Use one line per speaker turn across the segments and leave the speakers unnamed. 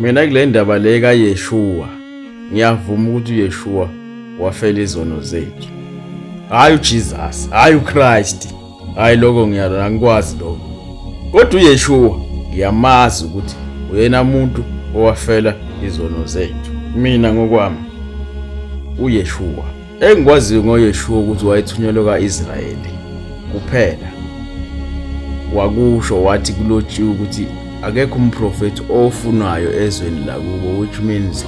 Mina kule ndaba le kaYeshua ngiyavuma ukuthi uYeshua wafela izono zethu. Hayi uJesus, hayi uChrist. Hayi lokho ngiyala angikwazi lokho. Kodwa uYeshua ngiyamazi ukuthi uyena muntu owafela izono zethu. Mina ngokwami uYeshua Engikwaziyo ngoYeshua ukuthi wayethunyelwe ka-Israyeli kuphela. Wakusho wathi kulotshiwe ukuthi akekho umprofethi ofunwayo ezweni lakubo, which means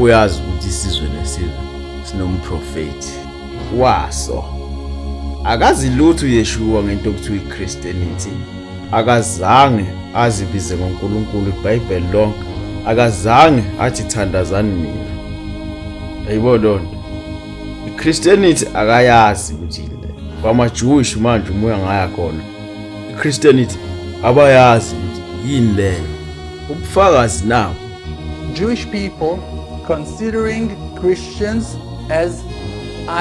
uyazi ukuthi isizwe nesizwe sinomprofethi waso. Akazi lutho uYeshua ngento okuthiwa iChristianity. Akazange azibize ngoNkulunkulu iBhayibheli lonke. Akazange athi thandazani mina. Ayibo lonto. IChristianity akayazi ukuthi yini le. KwamaJewish manje uma uyangaya khona. IChristianity abayazi ukuthi yini leyo. Ubufakazi nabo.
Jewish people considering Christians as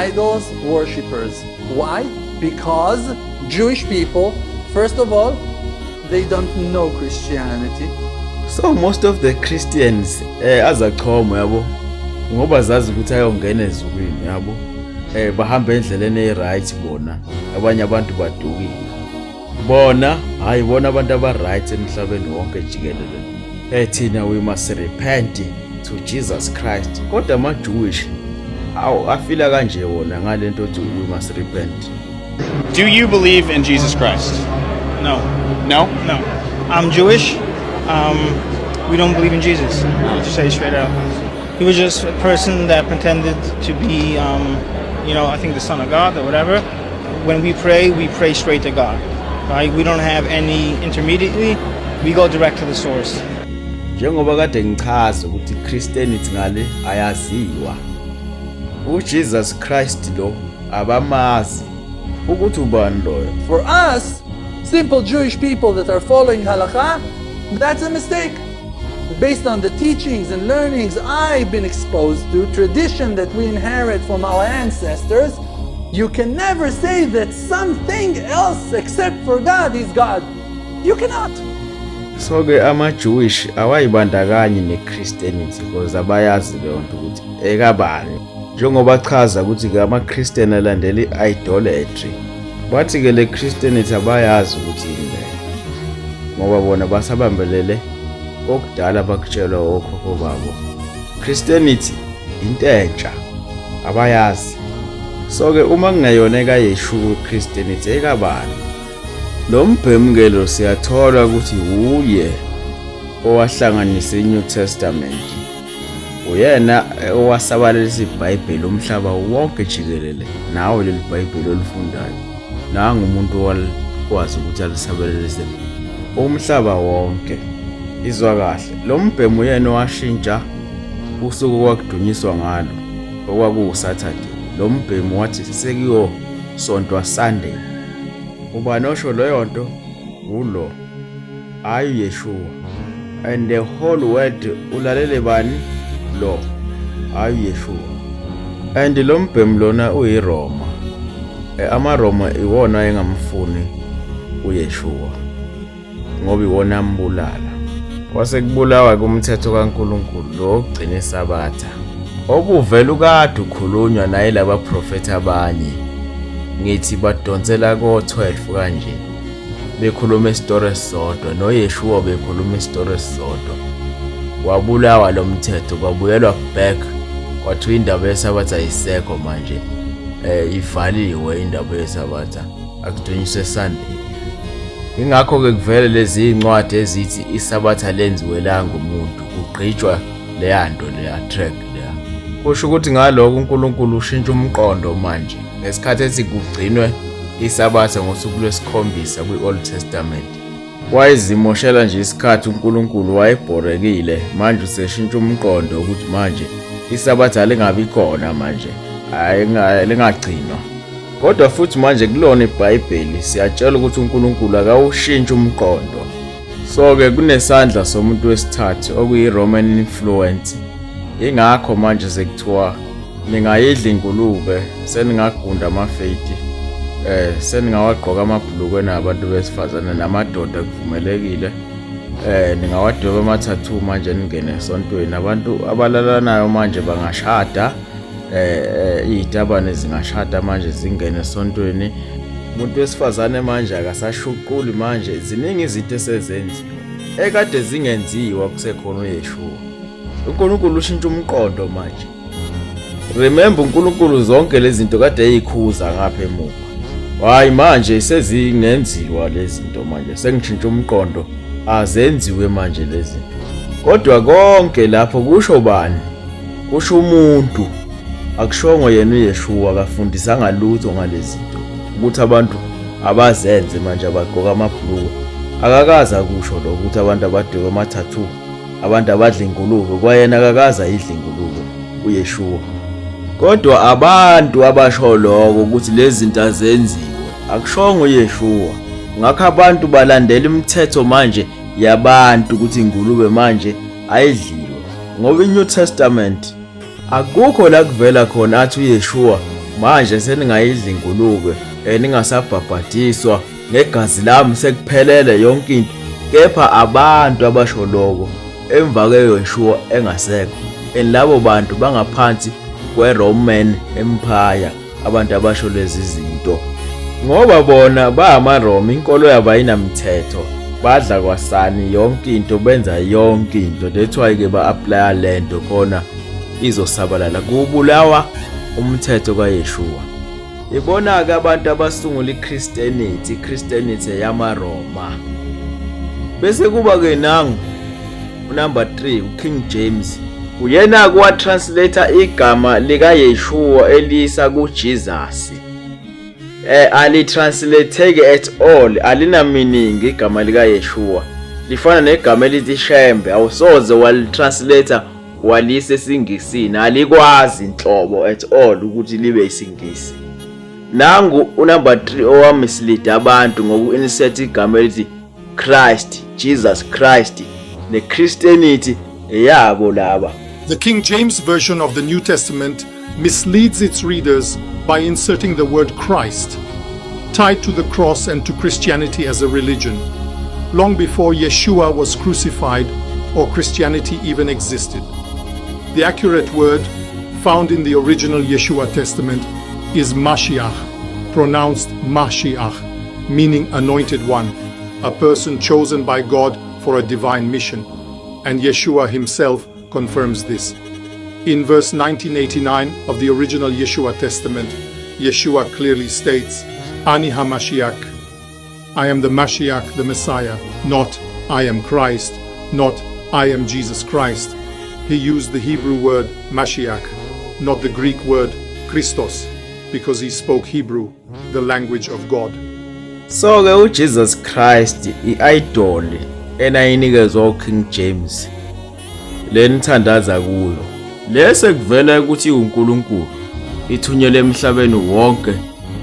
idols worshippers. Why? Because Jewish people, first of all, they don't know Christianity.
So most of the Christians azachoma yabo ngoba zazi ukuthi ayongena ezulwini yabo, bahamba endleleni e-right bona, abanye abantu badukile bona. Hayi bona abantu aba-right emhlabeni wonke jikelele, thina we must repent to Jesus Christ. Kodwa ama-Jewish awu afila kanje wona ngalento othi we must repent.
Do you believe in Jesus Christ?
No.
No?
No. I'm Jewish. We don't believe in Jesus. I'll just say it straight out. He was just a person that pretended to be, I think the Son of God or whatever. When we pray straight to God. Right? We don't have any intermediary. We go direct to the source.
Njengoba kade ngichaza ukuthi Christianity ngale ayaziwa, uJesus Christ lo abamazi ukuthi ubani loyo.
For us, simple Jewish people that are following halakha, that's a mistake. Based on the teachings and learnings I've been exposed to, tradition that we inherit from our ancestors, you can never say that something else except for God is God. You cannot.
So ke ama-Jewish awayibandakanyi ne-Christianity because abayazi leyo nto ukuthi ekabani. Njengoba chaza ukuthi-ke ama-Christian alandela i-idolatry, bathi-ke le Christianity abayazi ukuthi yini leyo ngoba bona basabambelele kokudala bakutshelwa okhokho babo. Christianity into entsha abayazi. So-ke uma kungeyona ekaYeshua Christianity, ekabani? Lo mbhemu-ke lo siyathola ukuthi wuye owahlanganisa i-New Testament, uyena owasabalalisa iBhayibheli umhlaba wonke jikelele. Nawe leli Bhayibheli olifundayo, nangu umuntu owalikwazi ukuthi alisabalalise umhlaba wonke. Izwa kahle, lo mbhemu uyena owashintsha usuku okwakudunyiswa ngalo, okwakuwuSaturday. Lo mbhemu wathi sekuyosontwa Sunday. Ubani osho leyo nto? Ulo, hayi uYeshua. And the whole world ulalele bani? Lo, hayi uYeshua. And lo mbhemu lona uyiRoma. AmaRoma iwona engamfuni uYeshua ngoba iwona ambulala. Kwase kubulawa kumthetho kaNkulunkulu lo ogcina iSabatha obuvela ukade ukhulunywa naye laba profethi abanye, ngithi badonsela ko-12 kanje bekhuluma isitori esisodwa noYeshua bekhuluma isitori esisodwa. Wabulawa lo mthetho, kwabuyelwa back, kwathiwa indaba yeSabatha ayisekho manje, ivaliwe indaba yeSabatha, akudunyiswe Sunday. Ingakho-ke kuvele lezi iy'ncwadi ezithi iSabatha lenziwelanga umuntu, kugqitshwa leya nto leya track leya. Kusho ukuthi ngaloko uNkulunkulu ushintsha umqondo manje ngesikhathi ethi kugcinwe iSabatha ngosuku lwesikhombisa kwi-Old Testament. Wayezimoshela nje isikhathi uNkulunkulu, wayebhorekile. Manje useshintsha umqondo ukuthi manje iSabatha lingabi khona manje, hhayi lingagcinwa. Kodwa futhi manje kulona iBhayibheli siyatshela ukuthi uNkulunkulu akawushintshi umqondo. So-ke kunesandla somuntu wesithathu okuyi-Roman influence. Ingakho manje sekuthiwa ningayidla ingulube, seningagunda amafeti, seningawagqoka amabhulukwe nabantu besifazane namadoda kuvumelekile. Ningawadweba ama-tattoo manje ningene esontweni. Abantu abalalanayo manje bangashada, izitabane zingashada manje zingene esontweni. Umuntu wesifazane manje akasashuquli manje, ziningi izinto esezenziwa ekade zingenziwa kusekhona uYeshua. UNkulunkulu ushintsha umqondo manje. Remember, uNkulunkulu zonke lezi zinto kade eyikhuza ngapha emuva. Hayi, manje sezingenziwa lezi zinto, manje sengishintsha umqondo, azenziwe manje lezi zinto. Kodwa konke lapho kusho bani? Kusho umuntu. Akushongo yena uYeshua, akafundisanga lutho ngalezi zinto ukuthi abantu abazenze manje, abagqoka amabhuluku. Akakaze akusho lokho ukuthi abantu abadwebe ama-tattoo, abantu abadla ingulube. Kwayena akakaze ayidla ingulube uYeshua. Kodwa abantu abasho lokho ukuthi lezi zinto azenziwe, akushongo uYeshua. Ngakho abantu balandela imithetho manje yabantu ukuthi ingulube manje ayidliwe, ngoba iNew Testament akukho la kuvela khona athi uYeshua manje seningayidla ingulube, ningasabhabhadiswa ngegazi lami, sekuphelele yonke into. Kepha abantu abasho lokho emva kweYeshua engasekho, and labo bantu bangaphansi kwe-Roman Empire, abantu abasho lezi zinto, ngoba bona bangamaRoma, inkolo yabo ayinamthetho, badla kwasani yonke into, benza yonke into. That's why ke ba-applya lento khona izosabalala, kubulawa umthetho kaYeshua. Ibona-ke abantu abasungula i-Christianity, i-Christianity yamaRoma. Bese kuba-ke nangu unumber 3, uKing James. Uyena-ke watranslate igama likaYeshua elisa kuJesus. Alitranslate at all, alina meaning igama likaYeshua. Lifana negama elithi Shembe, awusoze walitranslate walise esiNgisini, alikwazi inhlobo at all ukuthi libe isiNgisi. Nangu unumber 3 owamislead abantu ngoku-insert igama elithi Christ, Jesus Christ, ne-Christianity eyabo laba.
The King James Version of the New Testament misleads its readers by inserting the word Christ, tied to the cross and to Christianity as a religion, long before Yeshua was crucified or Christianity even existed. The accurate word, found in the original Yeshua Testament, is Mashiach, pronounced Mashiach, meaning anointed one, a person chosen by God for a divine mission. And Yeshua himself confirms this. In verse 1989 of the original Yeshua Testament, Yeshua clearly states, "Ani HaMashiach." I am the Mashiach, the Messiah, not "I am Christ," not "I am Jesus Christ." He used the Hebrew word Mashiach, not the Greek word Christos, because he spoke Hebrew, the language of God.
So ke uJesus Christ i-idol enayinikezwa uKing James lenithandaza kuyo, lese kuvela ukuthi uNkulunkulu ithunyelwe emhlabeni wonke,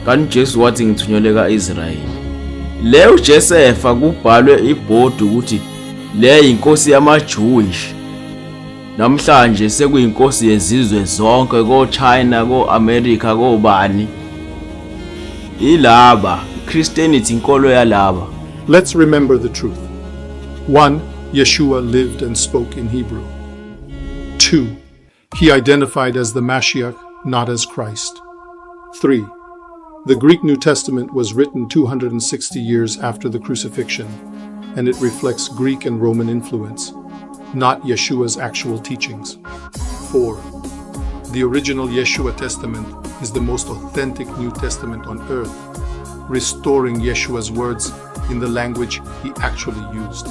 kanti uJesu wathi ngithunyelwe kaIsrayeli. Le uJosepha kubhalwe ibhodi ukuthi le inkosi yamaJewish, namhlanje sekuyinkosi yezizwe zonke, ko-China, ko-America, kobani. Ilaba Christianity, inkolo yalaba.
Let's remember the truth. 1. Yeshua lived and spoke in Hebrew. 2. He identified as the Mashiach, not as Christ. 3. The Greek New Testament was written 260 years after the crucifixion, and it reflects Greek and Roman influence, not Yeshua's actual teachings. 4. The original Yeshua Testament is the most authentic New Testament on earth, restoring Yeshua's words in the language he actually used.